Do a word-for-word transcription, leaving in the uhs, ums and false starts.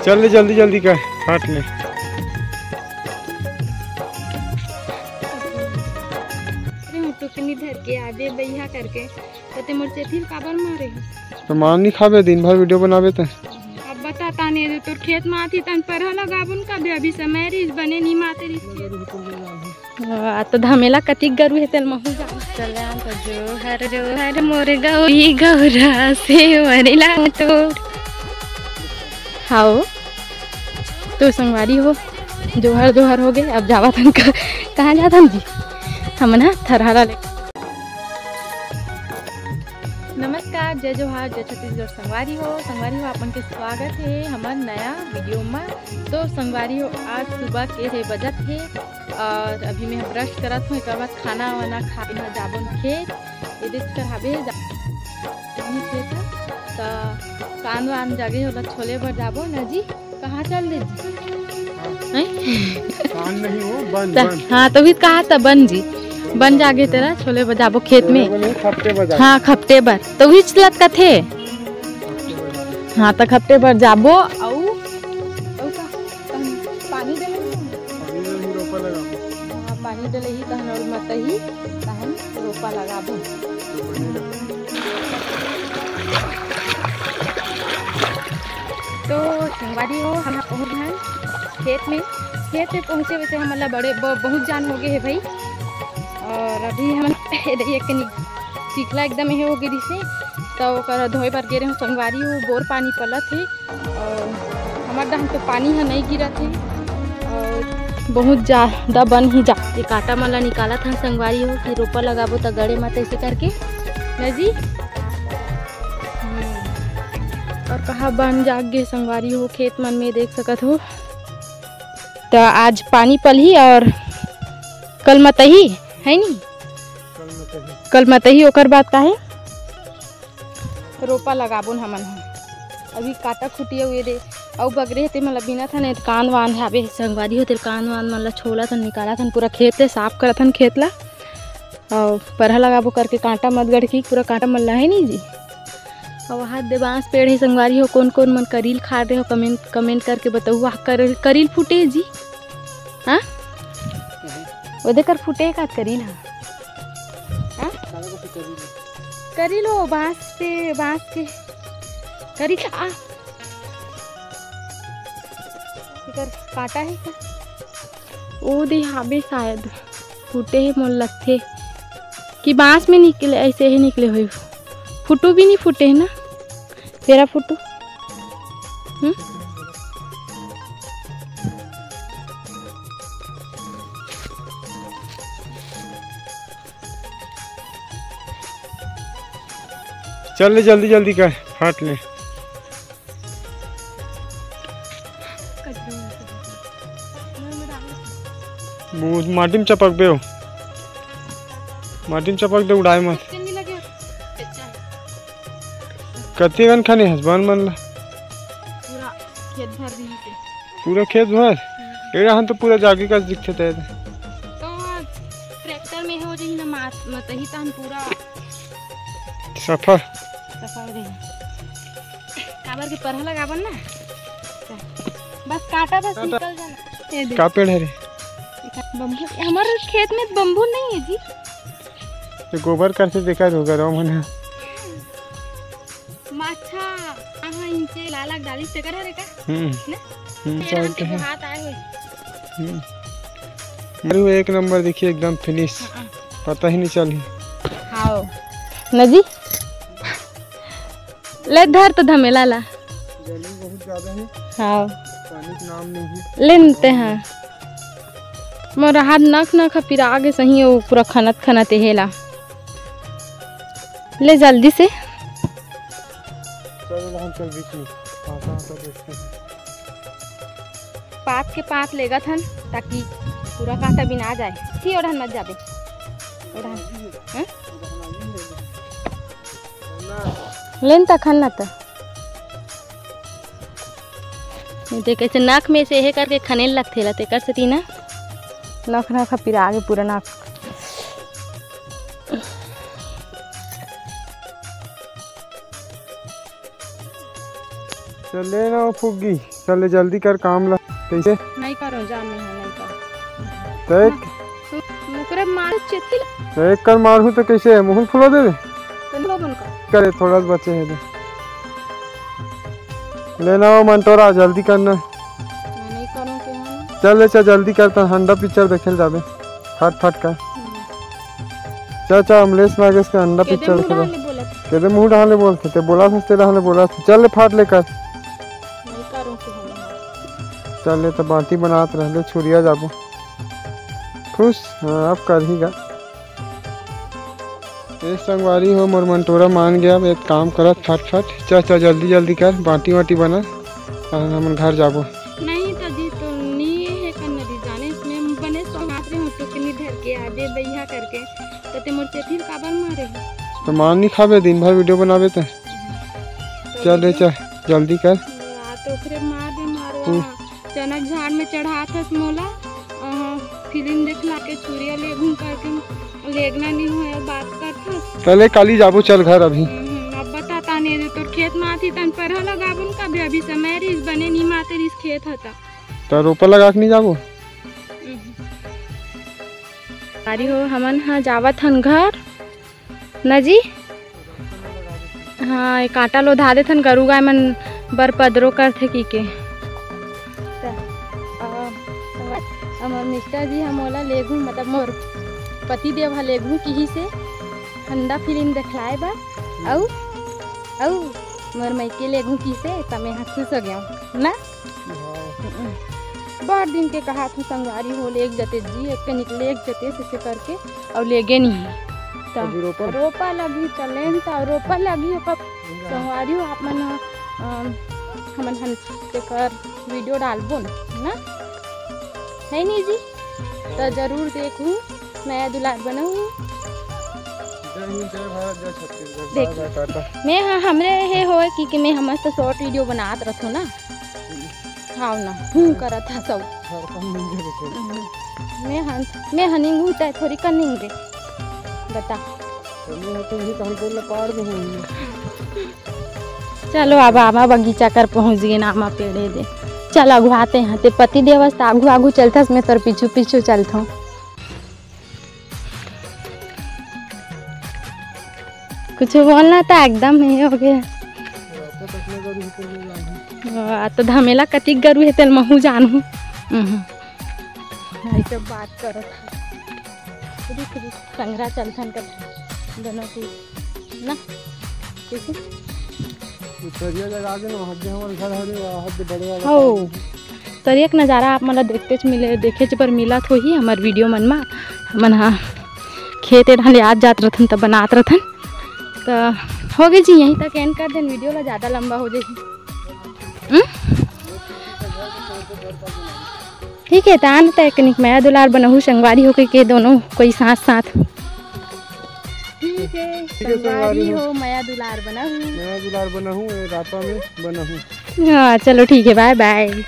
चल ले, जल्दी जल्दी कर, काट ले। अरे, मैं टुकनी धर के आबे बइहा करके, तो ते मोर चेथी ल काबर मारे हस? तो मार नहीं खाबे, दिन भर वीडियो बनाबे ते। अब बता ताने, तोर खेत में आती तन परहा लगाबुन का बे, अभी समय रहिस, बने नहीं माते रहिस खेत। आ, तो धमेला कतिक गरु हे, तेल महू जा। चल, आ, तो जोहर, जोहर मोर गौरी गौरा से वरिला तो। हाओ, तो संगवारी हो, जोहर, जोहर हो गए। अब जावा तन का, कहाँ जाथन जी? हमन हा थरहरा ले। नमस्कार, जय जोहार, जय छत्तीसगढ़। संगवारी हो, संगवारी हो, आपन के स्वागत हे हमर नया वीडियो में। तो संगवारी हो, आज सुबह के हे बजत हे और अभी मैं ब्रश करत हूँ। एक बाद खाना वाना खा के मैं जाबो खेत। ये देख कर हाबे जा-, जाबो खेत, त कांद वांद जागे होला, छोले बर जाबो ना जी। कहाँ चल दे जी? हैं? कान नहीं हो, बन, त-, बन। हाँ, तभी कहा था बन जी। बन जागे तेरा, छोले बजाबो खेत में। छोले बने, खपटे बजा। हाँ, खपटे बर। तो वही चलत कथे। खपटे बजा। हाँ, तो खपटे बर जाबो, अउ, अउ का? तहन पानी देले ही। पानी देले ही, रोपा लगाबो। हाँ, पानी देले ही, तहन अउ मतही, तहन रोपा लगाबो। तो संगवारी हो, हम पहुँच गए खेत में। खेत में पहुँचे वैसे हमन ला बड़े ब-, बहुत जान हो गए हे भाई। और अभी हम ए दे एक कनी चिखला एकदम हे हो गे रिसे, तो ओकर धोए बर गे रहे संगवारी हो। बोर पानी पलत हे और हमर डहन तो पानी ह नहीं गिरत हे और बहुत ज्यादा बन ही जा। ये कांटा मन ला निकालत हन संगवारी हो कि रोपा लगाबो त गड़े मत ऐसे करके, ना जी। हम्म। और कहा बन जाग गे संगवारी हो, खेत मन में देख सकत हो। त आज पानी पलही और कल मतही, है नी? कल मतही। कल मतही, ओकर बाद का हे? रोपा लगाबोन हमन ह। अभी कांटा खुटिया हुए दे, अउ बगरे हे ते मन ल बीनत हन, कांद वांद हाबे संगवारी हो, तेल कांद वांद मन ल छोलत हन, निकालत हन, पूरा खेत ले साफ करत हन खेत ला। अउ परहा लगाबो करके कांटा मत गड़की, पूरा कांटा मन ल हे नी जी। अउ वहाँ दे बांस पेड़ हे संगवारी हो, कोन कोन मन करील खार रहे हो, कमेंट, कमेंट करके बताऊ। वहाँ कर-, करील फूटे जी, हाँ? ओदे कर फूटे का करील, हाँ? हाँ? करील हो, बांस पे, बांस के करील, आ। एकर कांटा हे का? ओ दे हाबे शायद, फूटे हे मोर लगथे कि बांस में निकले, ऐसे ही निकले होई। फुटू भी नहीं फूटे हे ना, तेरा फुटू। हम्म? चल ले, जल्दी जल्दी कर, काट ले। मुँह माटी में चपक बे हो। माटी में चपक दे, उड़ाए मत। कच्चा नहीं लगे, कच्चा है। कत्ती गन खाने हसबान मन ला? पूरा खेत भर दी थे। पूरा खेत भर? हम्म। एड़ा हन तो पूरा जागे का दिखते थे। तो ट्रैक्टर में हो जाही ना मात, मतही तहन पूरा सफा। सफा हो जाही। काबर के परहा लगावन ना। बस कांटा बस कांटा। निकल जाना। ये देख। का पेड़ है रे? बम्बू, हमर खेत में बम्बू नहीं है जी। ये गोबर करके देखा होगा रो मन। माछा, हाँ, हाँ, इनसे लालक डाली से कर रे का? हम्म। ना? हम्म, ये चल राम के के है। हाथ आए हुए। हम्म। अरे वो एक नंबर देखिए, एकदम फिनिश। हाँ। पता ही नहीं चली। हाँ। नजी? ले धर तो धमेला ला। गर्मी बहुत ज्यादा है। हाँ। पानी के नाम नहीं है। लेनते हैं। मोर हाथ नख नख पिरा गे सही, वो पूरा खनत खनत हेला। ले जल्दी से। चल, हम चल बीच में। हाँ, हाँ, चल देखते हैं। पात के पात लेगत हन, ताकि पूरा कांटा बिना जाए। थी ओढ़न मत जाबे। ओढ़न। हैं? लेन तखन ना त। ये देख, ऐसे नाक में से हे करके खनेल लगथे ला, तेकर सेती ना नख नख पिरा गे पूरा नाक। चल ले ना फुग्गी, चल ले जल्दी कर काम ला। कइसे? नहीं करो, जा, मैं हूँ, नहीं करो। तो एक तू मुकरे मार चेथी ला। तो एक कर मारहूँ तो कइसे मुँह फुला देबे? तो लो बन कर। करे थोड़ा सा बचे हे दे। ले ना वो मंटोरा, जल्दी करना। मैं नहीं करूँ के हूँ। चल ले, चल जल्दी कर, त हंडा पिक्चर देखे ल जाबे। फट फट कर। हम्म। चल चल, अमलेश नागेश के हंडा केदे पिक्चर मुँह देखे ला। डाले बोलत? केदे मुँह डाले बोलत हे, ते बोला था, तेरा हले बोला था। चल ले, फाट ले कर। नहीं करूँ के हूँ। चल ले, तो बाटी बनात रह ले, छुरिया जाबो। खुश? हाँ, अब कर ही गा। ए संगवारी हो, मोर मंटोरा मान गया। अब एक काम करत, फट फट, चल चल, जल्दी जल्दी कर, बाटी वाटी बना, और हमन घर जाबो। नहीं तो जी, तो नी हे कन्ना जी, जाने इसमें बने सोनात रहे हो, तो किन्नी धर के आ दे बइहा करके, तो ते मोर चेथी काबर मारे हो? तो मार नहीं खाबे, दिन भर वीडियो बनाबे ते। तो चल रे, वीडियो चल, जल्दी कर। आ, तो ओकरे मार दे, मारवा। हम्म। चना झाड़ में चढ़ात हस मोला, अ, फिल्म देखला के छुरिया लेगहूं करके लेगना नहीं होय, बात करत हस। चले काली जाबो, चल घर अभी। हम्म, अब बता ताने रे, तोर खेत में आती तन परहा लगाबुन का भी अभी समय रिस बने नहीं माते रिस खेत हता। त रोपा लगा के नहीं जाबो? हम्म। अरे हो, हमन हा जावत हन घर। ना जी? हाँ, ये कांटा लोधा देथन, गरू गाय मन बर पदरो करथे की के। त, अ, हमर मिस्टर जी ह मोला लेगू, मतलब मोर पति देव ह लेगू किही से हंदा फिल्म देखलाए बा, अउ, अउ मोर मइके लेगू किही से, त मैं ह खुश हो गया ना। हाँ। हम्म। बड़ दिन के कहा थू संगवारी हो, लेग जते जी, एक कनिक लेग जते से, से करके, अउ लेगे नहीं। त अभी रोपा? रोपा लगी, चलेन त रोपा लगी, ओकर संगवारी हो, आप मन ह, अम, हमन हन तेकर वीडियो डालबो न, ना? है नहीं जी? त जरूर देखू, मया दुलार बनाऊ। जय हिंद, जय भारत, जय छत्तीसगढ़, देख, बाय बाय, टाटा। मैं ह-, हमरे हे होय कि, कि मैं ह मस्त शॉर्ट वीडियो बनात रथू ना। हाव ना, हूँ करत हा सब। झारखंड निंगे रथे। हम्म। मैं ह, मैं ह निंगू चाहे थोड़ी का निंगे। बता। तो मैं ह तो यही कहूँ, बोल पार में हूँ। चलो, अब आमा बगीचा कर पहुँच गए ना, आमा पेड़े दे। चल, अगुआते हैं, ते पति देवस त आगू आगू चलथस, मैं तोर पीछू पीछू चलथों। कुछ बोलना था, एकदम ये हो गया। वाह, तो धमेला कतिक गरु हे, तेल महू जानू। हम्म। भाई सब बात करत हे। रुक, रुक, संगरा चलथन कर दोनों की ना। कैसे? तरिया जगह आगे ना, हद हमारे घर हरे, हद बड़े वाला हो। पानी। तरिया के नजारा आप मन ला देखतेच मिले, देखेच बर मिलत होही हमर वीडियो मन मा। हमन हा खेत ए डाले आज जात रथन त बनात रथन। त होगे जी, यहीं तक एंड कर देन, वीडियो ला ज्यादा लंबा हो जाही। हम्म? ठीक है, त आन त एक निक मया दुलार बनहू संगवारी होके के दोनों कोई साथ साथ। ठीक है, ठीक है, संगवारी संगवारी हो। हो, मया दुलार बनहू। मया दुलार बनहू, ए रापा में बनहू। हाँ, चलो ठीक है, बाय बाय।